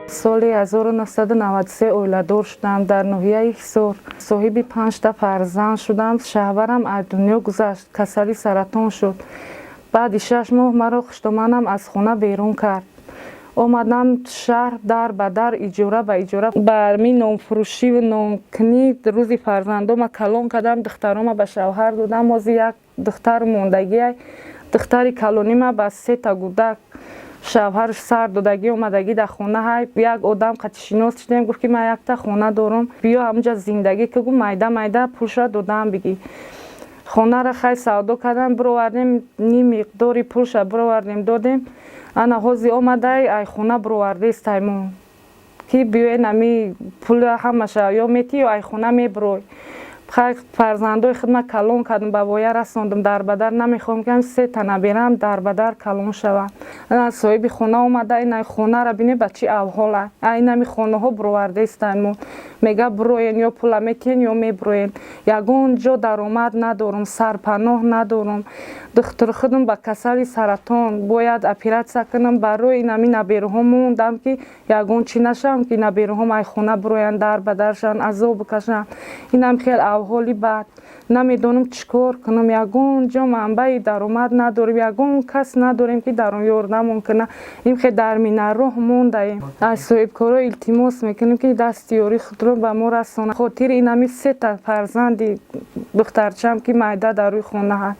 Соли 1993 оиладор шудам дар ноҳияи Ҳисор. Соҳиби панҷта фарзанд шудам. Шавҳарам аз дунё гузашт, касали саратон шуд. Баъди 6 моҳ маро хуштоманам аз хона берун кард. Омадам шаҳр, дар ба дар, иҷора ба иҷора, ба ми нонфурӯшиву нонкунӣ. Рӯзи фарзандома калон кардам, духтарома ба шавҳар додам. Ҳозир як духтар мондагиай, духтари калонима ба сета гудак шавҳараш сар додагӣ, омадагӣ дар хона. Ҳай, як одам қатишинос шудем, гуфт, ки ман якта хона дорам, биё, ҳамунҷа зиндагӣ кун, майда майда пулша додам бигӣ. Хонара хай савдо кардам, бировардем, ним миқдори пулша бировардем, додем. Ана ҳозир омадай, ай хона бировардестай мо, ки биёен, ами пула ҳамаша ё метӣ, ё ай хона мебирой. Хай, фарзандои худма калон кардам, ба воя расондам. Дарбадар намехоҳам, ки сета наберам дарбадар калон шаванд. Соҳиби хона омада, ина хонара бине, ба чӣ авҳола. Инами хонаҳо бировардаистанд мо. Мега, бироен, ё пула метиҳен, ё мебироен. Ягон ҷо даромад надорам, сарпаноҳ надорам. Духтур худам ба касали саратон, бояд оператсия кунам. Барои инами набераҳо мондам, ки ягон чӣ нашавам, ки набераҳом ай хона бироянд, дар ба дар шаванд, азоб бикашанд. Инам хел авҳоли бад, намедонам чӣ кор кунам. Ягон ҷо манбаи даромад надорем, ягон кас надорем, ки дар ёрдамон кунад. Ин хел дар минароҳ мондаем. Аз соҳибкоро илтимос мекунем, ки дасти ёрии худро ба мо расонанд, хотири инами сета фарзанди духтарчаам, ки майда дар рӯи хона.